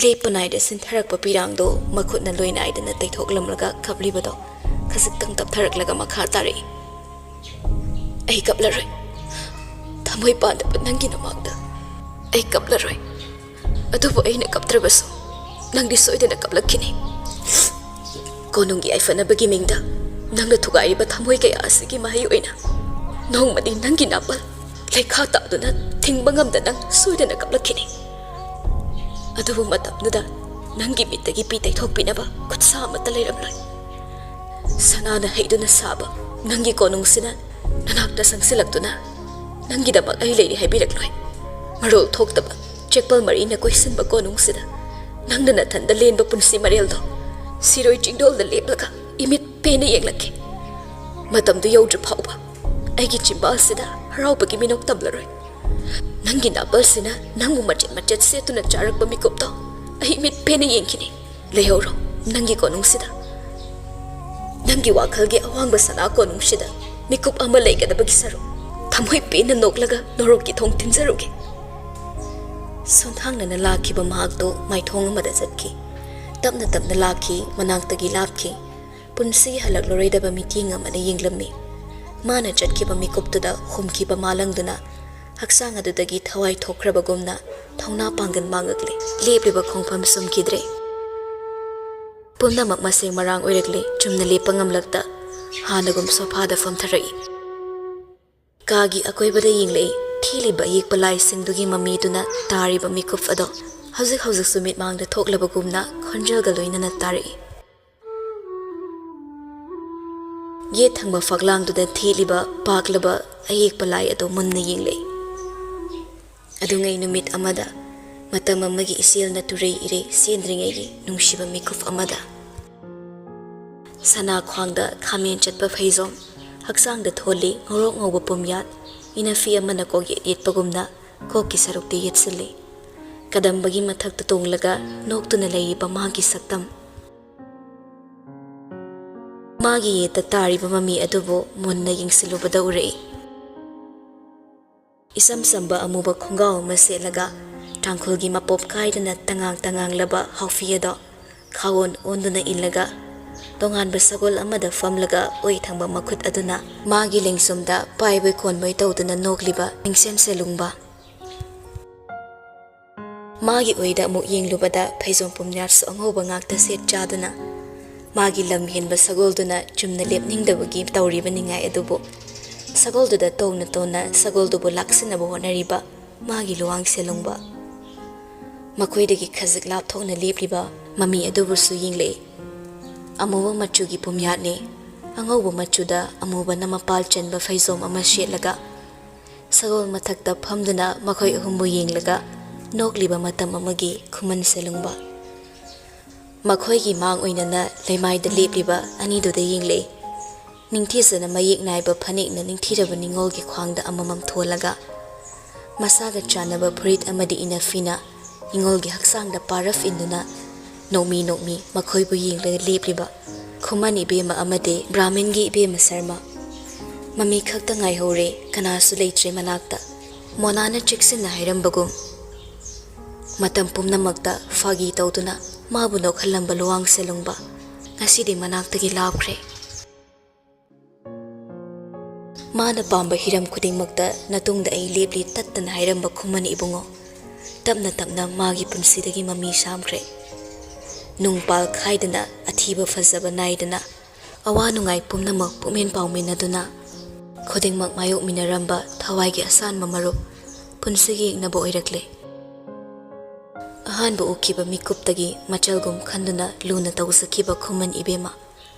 ꯂꯦꯞꯄ ꯅꯥꯏꯗ ꯁꯤꯟꯊꯔꯛꯄ ꯄꯤꯔꯥꯡꯗꯣ ꯃꯈꯨꯠꯅ ꯂꯣꯏ ꯅꯥꯏꯗꯅ ꯇꯩꯊꯣꯛꯂꯝꯂꯒ ꯀꯞꯂꯤꯕꯗꯣ ꯈꯖꯤꯛꯇꯪ ꯇꯞꯊꯔꯛꯂꯒ ꯃꯈꯥ ꯇꯥꯔꯛꯏ꯫ ꯑꯩ ꯀꯞꯂꯔꯣꯏ꯫ ꯊꯃꯣꯏ ꯄꯥꯟꯗꯕ ꯅꯪꯒꯤ ꯅꯃꯥꯡꯗ ꯑꯩ ꯀꯞꯂꯔꯣꯏ꯫ ꯑꯗꯨꯕꯨ ꯑꯩꯅ ꯀꯞꯇ꯭ꯔꯕꯁꯨ ꯅꯪꯗꯤ ꯁꯣꯏꯗꯅ ꯀꯞꯂꯛꯈꯤꯅꯤ꯫ ꯀꯣꯅꯨꯡꯒꯤ ꯌꯥꯏꯐꯅꯕꯒꯤ ꯃꯤꯡꯗ ꯅꯪꯅ ꯊꯨꯒꯥꯏꯔꯤꯕ ꯊꯃꯣꯏ ꯀꯌꯥ ꯑꯁꯤꯒꯤ ꯃꯍꯩ ꯑꯣꯏꯅ ꯅꯣꯡꯃꯗꯤ ꯅꯪꯒꯤ ꯅꯥꯄꯜ ꯂꯩꯈꯥ ꯇꯥꯗꯨꯅ ꯊꯤꯡꯕ ꯉꯝꯗ ꯅꯪ ꯁꯣꯏꯗꯅ ꯀꯞꯂꯛꯈꯤꯅꯤ꯫ ꯑꯗꯨꯕꯨ ꯃꯇꯝꯗꯨꯗ ꯅꯪꯒꯤ ꯃꯤꯠꯇꯒꯤ ꯄꯤ ꯇꯩꯊꯣꯛꯄꯤꯅꯕ ꯈꯨꯠꯁꯥ ꯑꯃꯠꯇ ꯂꯩꯔꯝꯂꯣꯏ꯫ ꯁꯅꯥꯅ ꯍꯩꯗꯨꯅ ꯁꯥꯕ ꯅꯪꯒꯤ ꯀꯣꯅꯨꯡꯁꯤꯅ ꯅꯅꯥꯛꯇ ꯆꯪꯁꯤꯜꯂꯛꯇꯨꯅ ꯅꯪꯒꯤꯗꯃꯛ ꯑꯩ ꯂꯩꯔꯤ ꯍꯥꯏꯕꯤꯔꯛꯂꯣꯏ꯫ ꯃꯔꯣꯜ ꯊꯣꯛꯇꯕ ꯆꯦꯛꯄꯜ ꯃꯔꯤꯅ ꯀꯣꯏꯁꯤꯟꯕ ꯀꯣꯅꯨꯡꯁꯤꯗ ꯅꯪꯅ ꯅꯊꯟꯗ ꯂꯦꯟꯕ ꯄꯨꯟꯁꯤ ꯃꯔꯦꯜꯗꯣ ꯁꯤꯔꯣꯏ ꯆꯤꯡꯗꯣꯜꯗ ꯂꯦꯞꯂꯒ ꯏꯃꯤꯠ ꯄꯦꯟꯅ ꯌꯦꯡꯂꯛꯈꯤ꯫ ꯃꯇꯝꯗꯨ ꯌꯧꯗ꯭ꯔꯤ ꯐꯥꯎꯕ ꯑꯩꯒꯤ ꯆꯤꯝꯕꯥꯜꯁꯤꯗ ꯍꯔꯥꯎꯕꯒꯤ ꯃꯤꯅꯣꯛ ꯇꯝꯂꯔꯣꯏ꯫ ꯅꯪꯒꯤ ꯅꯥꯄꯜꯁꯤꯅ ꯅꯪꯕꯨ ꯃꯆꯦꯠ ꯃꯆꯦꯠ ꯁꯦꯠꯇꯨꯅ ꯆꯥꯔꯛꯄ ꯃꯤꯀꯨꯞꯇꯣ ꯑꯩ ꯃꯤꯠ ꯄꯦꯟꯅ ꯌꯦꯡꯈꯤꯅꯤ꯫ ꯂꯩꯍꯧꯔꯣ ꯅꯪꯒꯤ ꯀꯣꯅꯨꯡꯁꯤꯗ꯫ ꯅꯪꯒꯤ ꯋꯥꯈꯜꯒꯤ ꯑꯋꯥꯡꯕ ꯁꯅꯥ ꯀꯣꯅꯨꯡꯁꯤꯗ ꯃꯤꯀꯨꯞ ꯑꯃ ꯂꯩꯒꯗꯕꯒꯤ ꯁꯔꯨꯛ ꯊꯃꯣꯏ ꯄꯦꯟꯅ ꯅꯣꯛꯂꯒ ꯅꯣꯔꯣꯛꯀꯤ ꯊꯣꯡ ꯊꯤꯟꯖꯔꯨꯒꯦ꯫ ꯁꯣꯟꯊꯥꯡꯅꯅ ꯂꯥꯛꯈꯤꯕ ꯃꯍꯥꯛꯇꯣ ꯃꯥꯏꯊꯣꯡ ꯑꯃꯗ ꯆꯠꯈꯤ꯫ ꯇꯞꯅ ꯇꯞꯅ ꯂꯥꯛꯈꯤ, ꯃꯅꯥꯛꯇꯒꯤ ꯂꯥꯞꯈꯤ꯫ ꯄꯨꯟꯁꯤ ꯍꯜꯂꯛꯂꯔꯣꯏꯗꯕ ꯃꯤꯠꯌꯦꯡ ꯑꯃꯅ ꯌꯦꯡꯂꯝꯃꯤ꯫ ꯃꯥꯅ ꯆꯠꯈꯤꯕ ꯃꯤꯀꯨꯞꯇꯨꯗ ꯍꯨꯝꯈꯤꯕ ꯃꯥꯂꯪꯗꯨꯅ ꯍꯛꯆꯥꯡ ꯑꯗꯨꯗꯒꯤ ꯊꯋꯥꯏ ꯊꯣꯛꯈ꯭ꯔꯕꯒꯨꯝꯅ ꯊꯧꯅꯥ ꯄꯥꯡꯒꯜ ꯃꯥꯡꯉꯛꯂꯦ꯫ ꯂꯦꯞꯂꯤꯕ ꯈꯣꯡꯐꯝ ꯆꯨꯝꯈꯤꯗ꯭ꯔꯦ꯫ ꯄꯨꯝꯅꯃꯛ ꯃꯁꯦꯡ ꯃꯔꯥꯡ ꯑꯣꯏꯔꯛꯂꯦ꯫ ꯆꯨꯝꯅ ꯂꯦꯞꯄ ꯉꯝꯂꯛꯇ ꯍꯥꯟꯅꯒꯨꯝ ꯁꯣꯐꯥꯗ ꯐꯝꯊꯔꯛꯏ꯫ ꯀꯥꯒꯤ ꯑꯀꯣꯏꯕꯗ ꯌꯦꯡꯂꯛꯏ꯫ ꯊꯦꯠꯂꯤꯕ ꯑꯌꯦꯛꯄ ꯂꯥꯏꯁꯤꯡꯗꯨꯒꯤ ꯃꯃꯤꯗꯨꯅ ꯇꯥꯔꯤꯕ ꯃꯤꯀꯨꯞ ꯑꯗꯣ ꯍꯧꯖꯤꯛ ꯍꯧꯖꯤꯛꯁꯨ ꯃꯤꯠꯃꯥꯡꯗ ꯊꯣꯛꯂꯕꯒꯨꯝꯅ ꯈꯣꯟꯖꯦꯜꯒ ꯂꯣꯏꯅꯅ ꯇꯥꯔꯛꯏ꯫ ꯌꯦꯠ ꯊꯪꯕ ꯐꯛꯂꯥꯡꯗꯨꯗ ꯊꯦꯠꯂꯤꯕ ꯄꯥꯛꯂꯕ ꯑꯌꯦꯛꯄ ꯂꯥꯏ ꯑꯗꯨ ꯃꯨꯟꯅ ꯌꯦꯡꯂꯛꯏ꯫ ꯑꯗꯨꯉꯩ ꯅꯨꯃꯤꯠ ꯑꯃꯗ ꯃꯇꯝ ꯑꯃꯒꯤ ꯏꯆꯦꯜꯅ ꯇꯨꯔꯩ ꯏꯔꯩ ꯆꯦꯟꯗ꯭ꯔꯤꯉꯩꯒꯤ ꯅꯨꯡꯁꯤꯕ ꯃꯤꯀꯨꯞ ꯑꯃꯗ ꯁꯅꯥ ꯈ꯭ꯋꯥꯡꯗ ꯈꯥꯃꯦꯟ ꯆꯠꯄ ꯐꯩꯖꯣꯝ, ꯍꯛꯆꯥꯡꯗ ꯊꯣꯜꯂꯤ ꯉꯧꯔꯣꯛ ꯉꯧꯕ ꯄꯨꯝꯌꯥꯠ, ꯏꯅꯐꯤ ꯑꯃꯅ ꯀꯣꯛ ꯌꯦꯠ ꯌꯦꯠꯄꯒꯨꯝꯅ ꯀꯣꯛꯀꯤ ꯁꯔꯨꯛꯇ ꯌꯦꯠꯁꯤꯜꯂꯤ꯫ ꯀꯗꯝꯕꯒꯤ ꯃꯊꯛꯇ ꯇꯣꯡꯂꯒ ꯅꯣꯛꯇꯨꯅ ꯂꯩꯔꯤꯕ ꯃꯥꯒꯤ ꯁꯛꯇꯝ꯫ ꯃꯥꯒꯤ ꯌꯦꯠꯇ ꯇꯥꯔꯤꯕ ꯃꯃꯤ ꯑꯗꯨꯕꯨ ꯃꯨꯟꯅ ꯌꯦꯡꯁꯤꯜꯂꯨꯕꯗ ꯎꯔꯛꯏ꯫ ꯏꯆꯝ ꯆꯝꯕ ꯑꯃꯨꯕ ꯈꯣꯡꯒ꯭ꯔꯥꯎ ꯑꯃ ꯁꯦꯠꯂꯒ, ꯇꯥꯡꯈꯨꯜꯒꯤ ꯃꯄꯣꯞ ꯀꯥꯏꯗꯅ ꯇꯉꯥꯡ ꯇꯉꯥꯡꯂꯕ ꯍꯥꯎꯐꯤ ꯑꯗꯣ ꯈꯥꯋꯣꯟ ꯑꯣꯟꯗꯨꯅ ꯏꯜꯂꯒ, ꯇꯣꯉꯥꯟꯕ ꯁꯒꯣꯜ ꯑꯃꯗ ꯐꯝꯂꯒ ꯑꯣꯏ ꯊꯪꯕ ꯃꯈꯨꯠ ꯑꯗꯨꯅ ꯃꯥꯒꯤ ꯂꯦꯡꯖꯨꯝꯗ ꯄꯥꯏꯕꯣꯏ ꯀꯣꯟꯕꯣꯏ ꯇꯧꯗꯨꯅ ꯅꯣꯛꯂꯤꯕ ꯅꯤꯡꯁꯦꯝ ꯁꯦꯂꯨꯡꯕ꯫ ꯃꯥꯒꯤ ꯑꯣꯏꯗ ꯑꯃꯨꯛ ꯌꯦꯡꯂꯨꯕꯗ ꯐꯩꯖꯣꯝ ꯄꯨꯝꯌꯥꯠꯁꯨ ꯑꯉꯧꯕ ꯉꯥꯛꯇ ꯁꯦꯠ ꯆꯥꯗꯨꯅ, ꯃꯥꯒꯤ ꯂꯝ ꯍꯦꯟꯕ ꯁꯒꯣꯜꯗꯨꯅ ꯆꯨꯝꯅ ꯂꯦꯞꯅꯤꯡꯗꯕꯒꯤ ꯇꯧꯔꯤꯕ ꯅꯤꯡꯉꯥꯏ ꯑꯗꯨꯕꯨ, ꯁꯒꯣꯜꯗꯨꯗ ꯇꯣꯡꯅ ꯇꯣꯡꯅ ꯁꯒꯣꯜꯗꯨꯕꯨ ꯂꯥꯛꯁꯤꯟꯅꯕ ꯍꯣꯠꯅꯔꯤꯕ ꯃꯥꯒꯤ ꯂꯨꯋꯥꯡ ꯁꯦꯂꯨꯡꯕ꯫ ꯃꯈꯣꯏꯗꯒꯤ ꯈꯖꯤꯛ ꯂꯥꯞꯊꯣꯛꯅ ꯂꯦꯞꯂꯤꯕ ꯃꯃꯤ ꯑꯗꯨꯕꯨꯁꯨ ꯌꯦꯡꯂꯛꯏ꯫ ꯑꯃꯨꯕ ꯃꯆꯨꯒꯤ ꯄꯨꯝꯌꯥꯠꯅꯤ꯫ ꯑꯉꯧꯕ ꯃꯆꯨꯗ ꯑꯃꯨꯕꯅ ꯃꯄꯥꯜ ꯆꯟꯕ ꯐꯩꯖꯣꯝ ꯑꯃ ꯁꯦꯠꯂꯒ, ꯁꯒꯣꯜ ꯃꯊꯛꯇ ꯐꯝꯗꯨꯅ ꯃꯈꯣꯏ ꯑꯍꯨꯝꯕꯨ ꯌꯦꯡꯂꯒ ꯅꯣꯛꯂꯤꯕ ꯃꯇꯝ ꯑꯃꯒꯤ ꯈꯨꯃꯟ ꯁꯦꯂꯨꯡꯕ꯫ ꯃꯈꯣꯏꯒꯤ ꯃꯥꯡ ꯑꯣꯏꯅꯅ ꯂꯩꯃꯥꯏꯗ ꯂꯦꯞꯂꯤꯕ ꯑꯅꯤꯗꯨꯗ ꯌꯦꯡꯂꯛꯏ꯫ ꯅꯤꯡꯊꯤꯖꯅ ꯃꯌꯦꯛ ꯅꯥꯏꯕ ꯐꯅꯦꯛꯅ ꯅꯤꯡꯊꯤꯔꯕ ꯅꯤꯉꯣꯜꯒꯤ ꯈ꯭ꯋꯥꯡꯗ ꯑꯃꯃꯝ ꯊꯣꯜꯂꯒ, ꯃꯁꯥꯒ ꯆꯥꯟꯅꯕ ꯐꯨꯔꯤꯠ ꯑꯃꯗꯤ ꯏꯅꯐꯤꯅ ꯅꯤꯉꯣꯜꯒꯤ ꯍꯛꯆꯥꯡꯗ ꯄꯥꯔꯐ ꯏꯟꯗꯨꯅ, ꯅꯣꯛꯃꯤ ꯅꯣꯛꯃꯤ ꯃꯈꯣꯏꯕꯨ ꯌꯦꯡꯂꯒ ꯂꯦꯞꯂꯤꯕ ꯈꯨꯃꯟ ꯏꯕꯦꯝꯃ ꯑꯃꯗꯤ ꯕ꯭ꯔꯥꯍꯃꯤꯟꯒꯤ ꯏꯕꯦꯝꯃ ꯁꯔꯃ꯫ ꯃꯃꯤ ꯈꯛꯇ ꯉꯥꯏꯍꯧꯔꯦ, ꯀꯅꯥꯁꯨ ꯂꯩꯇ꯭ꯔꯦ ꯃꯅꯥꯛꯇ꯫ ꯃꯣꯅꯥꯅ ꯆꯦꯛꯁꯤꯟꯅ ꯍꯥꯏꯔꯝꯕꯒꯨꯝ, ꯃꯇꯝ ꯄꯨꯝꯅꯃꯛꯇ ꯐꯥꯒꯤ ꯇꯧꯗꯨꯅ ꯃꯥꯕꯨ ꯅꯣꯛꯍꯜꯂꯝꯕ ꯂꯨꯋꯥꯡ ꯁꯦꯂꯨꯡꯕ ꯉꯁꯤꯗꯤ ꯃꯅꯥꯛꯇꯒꯤ ꯂꯥꯞꯈ꯭ꯔꯦ꯫ ꯃꯥꯅ ꯄꯥꯝꯕ ꯍꯤꯔꯝ ꯈꯨꯗꯤꯡꯃꯛꯇ ꯅꯇꯨꯡꯗ ꯑꯩ ꯂꯦꯞꯂꯤ ꯇꯠꯇꯅ ꯍꯥꯏꯔꯝꯕ ꯈꯨꯃꯟ ꯏꯕꯨꯡꯉꯣ, ꯇꯞꯅ ꯇꯞꯅ ꯃꯥꯒꯤ ꯄꯨꯟꯁꯤꯗꯒꯤ ꯃꯃꯤ ꯁꯥꯝꯈ꯭ꯔꯦ꯫ ꯅꯨꯡꯄꯥꯜ ꯈꯥꯏꯗꯅ, ꯑꯊꯤꯕ ꯐꯖꯕ ꯅꯥꯏꯗꯅ, ꯑꯋꯥ ꯅꯨꯡꯉꯥꯏ ꯄꯨꯝꯅꯃꯛ ꯄꯨꯛꯃꯦꯟ ꯄꯥꯎꯃꯤꯟꯅꯗꯨꯅ, ꯈꯨꯗꯤꯡꯃꯛ ꯃꯥꯌꯣꯛꯃꯤꯟꯅꯔꯝꯕ ꯊꯋꯥꯏꯒꯤ ꯑꯁꯥꯟꯕ ꯃꯔꯨꯞ, ꯄꯨꯟꯁꯤꯒꯤ ꯌꯦꯛꯅꯕ ꯑꯣꯏꯔꯛꯂꯦ꯫ ꯑꯍꯥꯟꯕ ꯎꯈꯤꯕ ꯃꯤꯀꯨꯞꯇꯒꯤ ꯃꯆꯜꯒꯨꯝ ꯈꯟꯗꯨꯅ ꯂꯨꯅ ꯇꯧꯖꯈꯤꯕ ꯈꯨꯃꯟ ꯏꯕꯦꯝꯃ,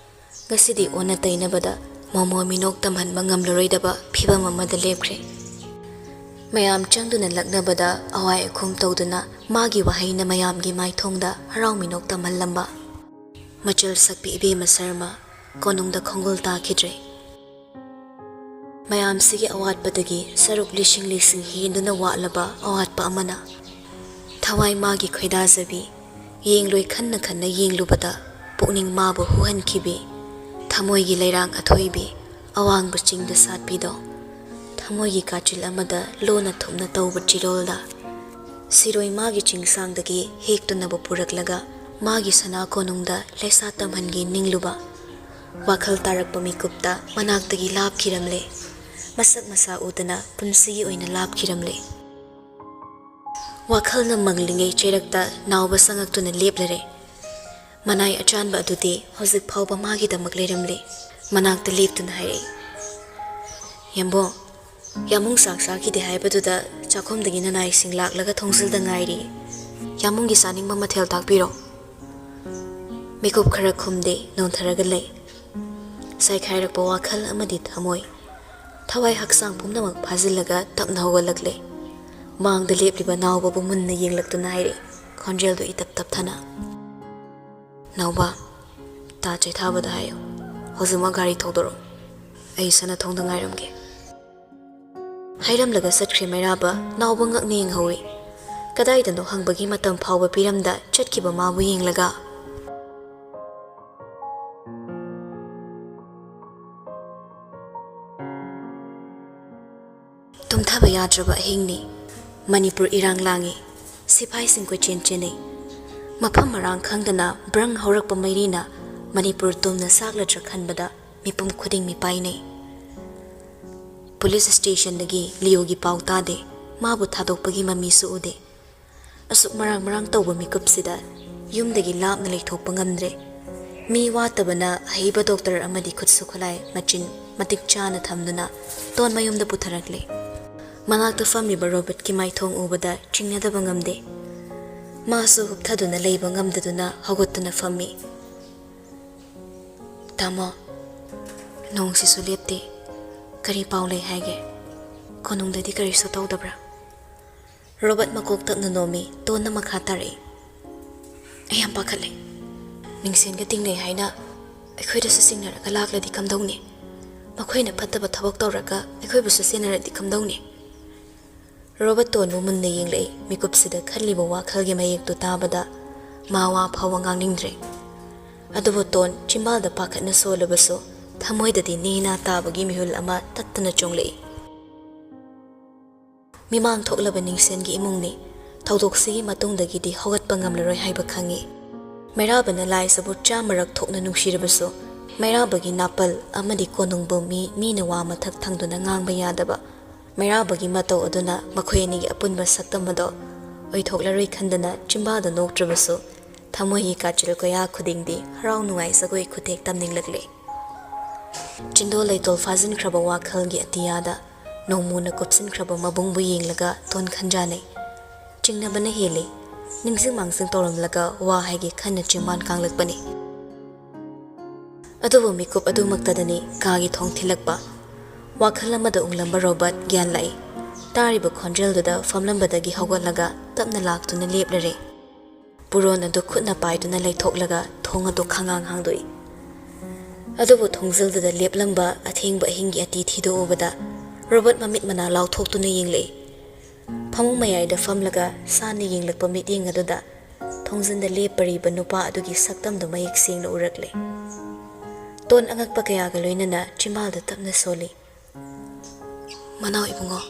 ꯉꯁꯤꯗꯤ ꯑꯣꯟꯅ ꯇꯩꯅꯕꯗ ꯃꯣꯃꯣ ꯃꯤꯅꯣꯛ ꯇꯝꯍꯟꯕ ꯉꯝꯂꯔꯣꯏꯗꯕ ꯐꯤꯚꯝ ꯑꯃꯗ ꯂꯦꯞꯈ꯭ꯔꯦ꯫ ꯃꯌꯥꯝ ꯆꯪꯗꯨꯅ ꯂꯛꯅꯕꯗ ꯑꯋꯥꯏ ꯑꯈꯨꯝ ꯇꯧꯗꯨꯅ ꯃꯥꯒꯤ ꯋꯥꯍꯩꯅ ꯃꯌꯥꯝꯒꯤ ꯃꯥꯏꯊꯣꯡꯗ ꯍꯔꯥꯎ ꯃꯤꯅꯣꯛ ꯇꯝꯍꯜꯂꯝꯕ꯫ ꯃꯆꯜ ꯁꯛꯄꯤ ꯏꯕꯦꯝꯃ ꯁꯔꯃ ꯀꯣꯅꯨꯡꯗ ꯈꯣꯡꯒꯨꯜ ꯇꯥꯈꯤꯗ꯭ꯔꯦ꯫ ꯃꯌꯥꯝꯁꯤꯒꯤ ꯑꯋꯥꯠꯄꯗꯒꯤ ꯁꯔꯨꯛ ꯂꯤꯁꯤꯡ ꯂꯤꯁꯤꯡ ꯍꯦꯟꯗꯨꯅ ꯋꯥꯠꯂꯕ ꯑꯋꯥꯠꯄ ꯑꯃꯅ ꯊꯋꯥꯏ ꯃꯥꯒꯤ ꯈꯣꯏꯗꯥꯖꯕꯤ, ꯌꯦꯡꯂꯣꯏ ꯈꯟꯅ ꯈꯟꯅ ꯌꯦꯡꯂꯨꯕꯗ ꯄꯨꯛꯅꯤꯡ ꯃꯥꯕꯨ ꯍꯨꯍꯟꯈꯤꯕꯤ, ꯊꯃꯣꯏꯒꯤ ꯂꯩꯔꯥꯡ ꯑꯊꯣꯏꯕꯤ, ꯑꯋꯥꯡꯕ ꯆꯤꯡꯗ ꯁꯥꯠꯄꯤꯗꯣ, ꯊꯃꯣꯏꯒꯤ ꯀꯥꯆꯤꯜ ꯑꯃꯗ ꯂꯣꯟꯅ ꯊꯨꯞꯅ ꯇꯧꯕ ꯆꯤꯔꯣꯜꯗ, ꯁꯤꯔꯣꯏ ꯃꯥꯒꯤ ꯆꯤꯡꯁꯥꯡꯗꯒꯤ ꯍꯦꯛꯇꯨꯅꯕꯨ ꯄꯨꯔꯛꯂꯒ ꯃꯥꯒꯤ ꯁꯅꯥ ꯀꯣꯅꯨꯡꯗ ꯂꯩꯁꯥ ꯇꯝꯍꯟꯒꯦ ꯅꯤꯡꯂꯨꯕ, ꯋꯥꯈꯜ ꯇꯥꯔꯛꯄ ꯃꯤꯀꯨꯞꯇ ꯃꯅꯥꯛꯇꯒꯤ ꯂꯥꯞꯈꯤꯔꯝꯂꯦ꯫ ꯃꯁꯛ ꯃꯁꯥ ꯎꯗꯅ ꯄꯨꯟꯁꯤꯒꯤ ꯑꯣꯏꯅ ꯂꯥꯞꯈꯤꯔꯝꯂꯦ꯫ ꯋꯥꯈꯜꯅ ꯃꯪꯂꯤꯉꯩ ꯆꯩꯔꯛꯇ ꯅꯥꯎꯕ ꯆꯪꯉꯛꯇꯨꯅ ꯂꯦꯞꯂꯔꯦ꯫ ꯃꯅꯥꯏ ꯑꯆꯥꯟꯕ ꯑꯗꯨꯗꯤ ꯍꯧꯖꯤꯛ ꯐꯥꯎꯕ ꯃꯥꯒꯤꯗꯃꯛ ꯂꯩꯔꯝꯂꯦ꯫ ꯃꯅꯥꯛꯇ ꯂꯦꯞꯇꯨꯅ ꯍꯥꯏꯔꯛꯏ, "ꯌꯥꯝꯕꯣ, ꯌꯥꯃꯨꯡ ꯆꯥꯛ ꯆꯥꯈꯤꯗꯦ ꯍꯥꯏꯕꯗꯨꯗ ꯆꯥꯛꯈꯨꯝꯗꯒꯤ ꯅꯅꯥꯏꯁꯤꯡ ꯂꯥꯛꯂꯒ ꯊꯣꯡꯖꯤꯜꯗ ꯉꯥꯏꯔꯤ꯫ ꯌꯥꯃꯨꯡꯒꯤ ꯆꯥꯅꯤꯡꯕ ꯃꯊꯦꯜ ꯇꯥꯛꯄꯤꯔꯣ꯫" ꯃꯤꯀꯨꯞ ꯈꯔ ꯈꯨꯝꯗꯦ, ꯅꯣꯟꯊꯔꯒ ꯂꯩ꯫ ꯆꯥꯏꯈꯥꯏꯔꯛꯄ ꯋꯥꯈꯜ ꯑꯃꯗꯤ ꯊꯃꯣꯏ, ꯊꯋꯥꯏ ꯍꯛꯆꯥꯡ ꯄꯨꯝꯅꯃꯛ ꯐꯥꯖꯤꯜꯂꯒ ꯇꯞꯅ ꯍꯧꯒꯠꯂꯛꯂꯦ꯫ ꯃꯥꯡꯗ ꯂꯦꯞꯂꯤꯕ ꯅꯥꯎꯕꯕꯨ ꯃꯨꯟꯅ ꯌꯦꯡꯂꯛꯇꯨꯅ ꯍꯥꯏꯔꯛꯏ, ꯈꯣꯟꯖꯦꯜꯗꯨ ꯏꯇꯞ ꯇꯞꯊꯅ, "ꯅꯥꯎꯕ, ꯇꯥ ꯆꯩꯊꯥꯕꯗ ꯍꯥꯏꯌꯨ, ꯍꯧꯖꯤꯛꯃꯛ ꯒꯥꯔꯤ ꯊꯧꯗꯣꯔꯛꯎ꯫ ꯑꯩ ꯁꯅꯥꯊꯣꯡꯗ ꯉꯥꯏꯔꯝꯒꯦ꯫" ꯍꯥꯏꯔꯝꯂꯒ ꯆꯠꯈ꯭ꯔꯦ ꯃꯩꯔꯥꯕ꯫ ꯅꯥꯎꯕ ꯉꯛꯅ ꯌꯦꯡꯍꯧꯏ꯫ ꯀꯗꯥꯏꯗꯅꯣ ꯍꯪꯕꯒꯤ ꯃꯇꯝ ꯐꯥꯎꯕ ꯄꯤꯔꯝꯗ ꯆꯠꯈꯤꯕ ꯃꯥꯕꯨ ꯌꯦꯡꯂꯒ꯫ ꯇꯨꯝꯊꯕ ꯌꯥꯗ꯭ꯔꯕ ꯑꯍꯤꯡꯅꯤ꯫ ꯃꯅꯤꯄꯨꯔ ꯏꯔꯥꯡ ꯂꯥꯡꯏ꯫ ꯁꯤꯐꯥꯏꯁꯤꯡ ꯀꯣꯏꯆꯦꯟ ꯆꯦꯟꯅꯩ꯫ ꯃꯐꯝ ꯃꯔꯥꯡ ꯈꯪꯗꯅ ꯕ꯭ꯔꯪ ꯍꯧꯔꯛꯄ ꯃꯩꯔꯤꯅ ꯃꯅꯤꯄꯨꯔ ꯇꯨꯝꯅ ꯆꯥꯛꯂꯗ꯭ꯔꯥ ꯈꯟꯕꯗ ꯃꯤꯄꯨꯝ ꯈꯨꯗꯤꯡ ꯃꯤꯄꯥꯏꯅꯩ꯫ ꯄꯨꯂꯤꯁ ꯁ꯭ꯇꯦꯁꯟꯗꯒꯤ ꯂꯤꯌꯣꯒꯤ ꯄꯥꯎ ꯇꯥꯗꯦ꯫ ꯃꯥꯕꯨ ꯊꯥꯗꯣꯛꯄꯒꯤ ꯃꯃꯤꯁꯨ ꯎꯗꯦ꯫ ꯑꯁꯨꯛ ꯃꯔꯥꯡ ꯃꯔꯥꯡ ꯇꯧꯕ ꯃꯤꯀꯨꯞꯁꯤꯗ ꯌꯨꯝꯗꯒꯤ ꯂꯥꯞꯅ ꯂꯩꯊꯣꯛꯄ ꯉꯝꯗ꯭ꯔꯦ꯫ ꯃꯤ ꯋꯥꯠꯇꯕꯅ ꯑꯍꯩꯕ ꯗꯣꯛꯇꯔ ꯑꯃꯗꯤ ꯈꯨꯠꯁꯨ ꯈꯨꯠꯂꯥꯏ ꯃꯆꯤꯟ ꯃꯇꯤꯛ ꯆꯥꯅ ꯊꯝꯗꯨꯅ ꯇꯣꯟ ꯃꯌꯨꯝꯗ ꯄꯨꯊꯔꯛꯂꯦ꯫ ꯃꯅꯥꯛꯇ ꯐꯝꯂꯤꯕ ꯔꯣꯕꯔꯠꯀꯤ ꯃꯥꯏꯊꯣꯡ ꯎꯕꯗ ꯆꯤꯡꯅꯗꯕ ꯉꯝꯗꯦ꯫ ꯃꯥꯁꯨ ꯍꯨꯞꯊꯗꯨꯅ ꯂꯩꯕ ꯉꯝꯗꯗꯨꯅ ꯍꯧꯒꯠꯇꯨꯅ ꯐꯝꯃꯤ꯫ "ꯇꯥꯃꯣ, ꯅꯣꯡꯁꯤꯁꯨ ꯂꯦꯞꯇꯦ꯫ ꯀꯔꯤ ꯄꯥꯎ ꯂꯩ ꯍꯥꯏꯒꯦ? ꯀꯣꯅꯨꯡꯗꯗꯤ ꯀꯔꯤꯁꯨ ꯇꯧꯗꯕ꯭ꯔꯥ?" ꯔꯣꯕꯔꯠ ꯃꯀꯣꯛ ꯇꯞꯅ ꯅꯣꯝꯃꯤ, ꯇꯣꯟꯅ ꯃꯈꯥ ꯇꯥꯔꯛꯏ, "ꯑꯩ ꯌꯥꯝ ꯄꯥꯈꯠꯂꯦ꯫ ꯅꯤꯡꯁꯦꯟꯒ ꯇꯤꯡꯅꯩ ꯍꯥꯏꯅ ꯑꯩꯈꯣꯏꯗꯁꯨ ꯆꯤꯡꯅꯔꯒ ꯂꯥꯛꯂꯗꯤ ꯀꯝꯗꯧꯅꯤ? ꯃꯈꯣꯏꯅ ꯐꯠꯇꯕ ꯊꯕꯛ ꯇꯧꯔꯒ ꯑꯩꯈꯣꯏꯕꯨꯁꯨ ꯆꯦꯟꯅꯔꯗꯤ ꯀꯝꯗꯧꯅꯤ? ꯔꯣꯕꯔꯠ ꯇꯣꯟꯕꯨ ꯃꯨꯟꯅ ꯌꯦꯡꯂꯛꯏ꯫ ꯃꯤꯀꯨꯞꯁꯤꯗ ꯈꯜꯂꯤꯕ ꯋꯥꯈꯜꯒꯤ ꯃꯌꯦꯛꯇꯨ ꯇꯥꯕꯗ ꯃꯥ ꯋꯥ ꯐꯥꯎꯕ ꯉꯥꯡꯅꯤꯡꯗ꯭ꯔꯦ꯫ ꯑꯗꯨꯕꯨ ꯇꯣꯟ ꯆꯤꯝꯕꯥꯜꯗ ꯄꯥꯈꯠꯅ ꯁꯣꯜꯂꯕꯁꯨ ꯊꯃꯣꯏꯗꯗꯤ ꯅꯦꯅꯥ ꯇꯥꯕꯒꯤ ꯃꯤꯍꯨꯜ ꯑꯃ ꯇꯠꯇꯅ ꯆꯣꯡꯂꯛꯏ꯫ ꯃꯤꯃꯥꯡ ꯊꯣꯛꯂꯕ ꯅꯤꯡꯁꯦꯟꯒꯤ ꯏꯃꯨꯡꯅꯤ꯫ ꯊꯧꯗꯣꯛꯁꯤꯒꯤ ꯃꯇꯨꯡꯗꯒꯤꯗꯤ ꯍꯧꯒꯠꯄ ꯉꯝꯂꯔꯣꯏ ꯍꯥꯏꯕ ꯈꯪꯏ꯫ ꯃꯩꯔꯥꯕꯅ ꯂꯥꯏꯖꯕꯨ ꯆꯥꯃꯔꯛ ꯊꯣꯛꯅ ꯅꯨꯡꯁꯤꯔꯕꯁꯨ, ꯃꯩꯔꯥꯕꯒꯤ ꯅꯥꯄꯜ ꯑꯃꯗꯤ ꯀꯣꯅꯨꯡꯕꯨ ꯃꯤ, ꯃꯤꯅ ꯋꯥ ꯃꯊꯛ ꯊꯪꯗꯨꯅ ꯉꯥꯡꯕ ꯌꯥꯗꯕ ꯃꯩꯔꯥꯕꯒꯤ ꯃꯇꯧ ꯑꯗꯨꯅ ꯃꯈꯣꯏ ꯑꯅꯤꯒꯤ ꯑꯄꯨꯟꯕ ꯁꯛꯇꯝ ꯑꯗꯣ ꯑꯣꯏꯊꯣꯛꯂꯔꯣꯏ ꯈꯟꯗꯅ ꯆꯤꯝꯕꯥꯜꯗ ꯅꯣꯛꯇ꯭ꯔꯕꯁꯨ, ꯊꯃꯣꯏꯒꯤ ꯀꯥꯆꯤꯜ ꯀꯣꯌꯥ ꯈꯨꯗꯤꯡꯗꯤ ꯍꯔꯥꯎ ꯅꯨꯡꯉꯥꯏ ꯖꯒꯣꯏ ꯈꯨꯊꯦꯛ ꯇꯝꯅꯤꯡꯂꯛꯂꯦ꯫ ꯆꯤꯟꯗꯣꯜ ꯂꯩꯇꯣꯜ ꯐꯥꯖꯤꯟꯈ꯭ꯔꯕ ꯋꯥꯈꯜꯒꯤ ꯑꯇꯤꯌꯥꯗ ꯅꯣꯡꯃꯨꯅ ꯀꯨꯞꯁꯤꯟꯈ꯭ꯔꯕ ꯃꯕꯨꯡꯕꯨ ꯌꯦꯡꯂꯒ ꯇꯣꯟ ꯈꯟꯖꯥꯅꯩ꯫ ꯆꯤꯡꯅꯕꯅ ꯍꯦꯜꯂꯤ꯫ ꯅꯤꯡꯁꯤꯡ ꯃꯥꯡꯖꯤꯡ ꯇꯧꯔꯝꯂꯒ ꯋꯥ ꯍꯥꯏꯒꯦ ꯈꯟꯅ ꯆꯤꯝꯕꯥꯟ ꯀꯥꯡꯂꯛꯄꯅꯤ꯫ ꯑꯗꯨꯕꯨ ꯃꯤꯀꯨꯞ ꯑꯗꯨꯃꯛꯇꯗꯅꯤ ꯀꯥꯒꯤ ꯊꯣꯡ ꯊꯤꯜꯂꯛꯄ꯫ ꯋꯥꯈꯜ ꯑꯃꯗ ꯎꯪꯂꯝꯕ ꯔꯣꯕꯔꯠ ꯒ꯭ꯌꯥꯟ ꯂꯥꯛꯏ꯫ ꯇꯥꯔꯤꯕ ꯈꯣꯟꯖꯦꯜꯗꯨꯗ ꯐꯝꯂꯝꯕꯗꯒꯤ ꯍꯧꯒꯠꯂꯒ ꯇꯞꯅ ꯂꯥꯛꯇꯨꯅ ꯂꯦꯞꯂꯔꯦ꯫ ꯄꯨꯔꯣꯟ ꯑꯗꯨ ꯈꯨꯠꯅ ꯄꯥꯏꯗꯨꯅ ꯂꯩꯊꯣꯛꯂꯒ ꯊꯣꯡ ꯑꯗꯨ ꯈꯪꯍꯥꯡ ꯍꯥꯡꯗꯣꯛꯏ꯫ ꯑꯗꯨꯕꯨ ꯊꯣꯡꯖꯤꯜꯗꯨꯗ ꯂꯦꯞꯂꯝꯕ ꯑꯊꯦꯡꯕ ꯑꯍꯤꯡꯒꯤ ꯑꯇꯤꯊꯤꯗꯨ ꯎꯕꯗ ꯔꯣꯕꯔꯠ ꯃꯃꯤꯠ ꯃꯅꯥ ꯂꯥꯎꯊꯣꯛꯇꯨꯅ ꯌꯦꯡꯂꯛꯏ꯫ ꯐꯃꯨꯡ ꯃꯌꯥꯏꯗ ꯐꯝꯂꯒ ꯁꯥꯟꯅ ꯌꯦꯡꯂꯛꯄ ꯃꯤꯠꯌꯦꯡ ꯑꯗꯨꯗ ꯊꯣꯡꯖꯤꯟꯗ ꯂꯦꯞꯄꯔꯤꯕ ꯅꯨꯄꯥ ꯑꯗꯨꯒꯤ ꯁꯛꯇꯝꯗꯨ ꯃꯌꯦꯛ ꯁꯦꯡꯅ ꯎꯔꯛꯂꯦ꯫ ꯇꯣꯟ ꯑꯉꯛꯄ ꯀꯌꯥꯒ ꯂꯣꯏꯅꯅ ꯆꯤꯝꯕꯥꯜꯗ ꯇꯞꯅ ꯁꯣꯜꯂꯤ꯫ "ꯃꯅꯥꯎ ꯏꯕꯨꯡꯉꯣ꯫"